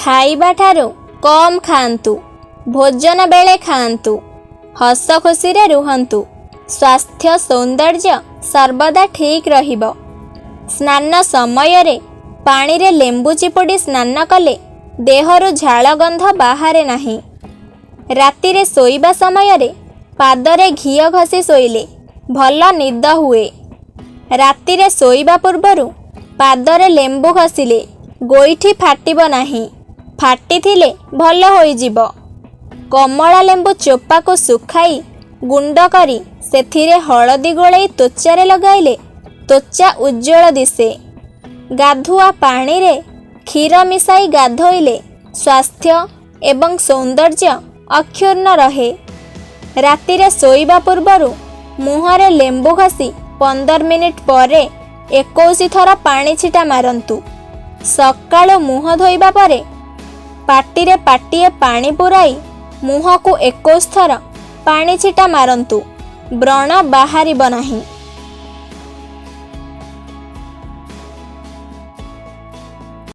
ଖାଇବା ଠାରୁ କମ୍ ଖାଆନ୍ତୁ। ଭୋଜନ ବେଳେ ଖାଆନ୍ତୁ। ହସ ଖୁସିରେ ରୁହନ୍ତୁ। ସ୍ୱାସ୍ଥ୍ୟ, ସୌନ୍ଦର୍ଯ୍ୟ ସର୍ବଦା ଠିକ୍ ରହିବ। ସ୍ନାନ ସମୟରେ ପାଣିରେ ଲେମ୍ବୁ ଚିପୁଡ଼ି ସ୍ନାନ କଲେ ଦେହରୁ ଝାଳ ଗନ୍ଧ ବାହାରେ ନାହିଁ। ରାତିରେ ଶୋଇବା ସମୟରେ ପାଦରେ ଘିଅ ଘଷି ଶୋଇଲେ ଭଲ ନିଦ ହୁଏ। ରାତିରେ ଶୋଇବା ପୂର୍ବରୁ ପାଦରେ ଲେମ୍ବୁ ଘଷିଲେ ଗୋଇଠି ଫାଟିବ ନାହିଁ, ଫାଟିଥିଲେ ଭଲ ହୋଇଯିବ। କମଳା ଲେମ୍ବୁ ଚୋପାକୁ ଶୁଖାଇ ଗୁଣ୍ଡ କରି ସେଥିରେ ହଳଦୀ ଗୋଳେଇ ତ୍ୱଚାରେ ଲଗାଇଲେ ତ୍ୱଚା ଉଜ୍ଜ୍ୱଳ ଦିଶେ। ଗାଧୁଆ ପାଣିରେ କ୍ଷୀର ମିଶାଇ ଗାଧୋଇଲେ ସ୍ୱାସ୍ଥ୍ୟ ଏବଂ ସୌନ୍ଦର୍ଯ୍ୟ ଅକ୍ଷୁଣ୍ଣ ରହେ। ରାତିରେ ଶୋଇବା ପୂର୍ବରୁ ମୁହଁରେ ଲେମ୍ବୁ ଘଷି 15 ମିନିଟ୍ ପରେ 21 ଥର ପାଣି ଛିଟା ମାରନ୍ତୁ। ସକାଳୁ ମୁହଁ ଧୋଇବା ପରେ ପାଟିରେ ପାଟିଏ ପାଣି ପୂରାଇ ମୁହଁକୁ 21 ଥର ପାଣି ଛିଟା ମାରନ୍ତୁ, ବ୍ରଣ ବାହାରିବ ନାହିଁ।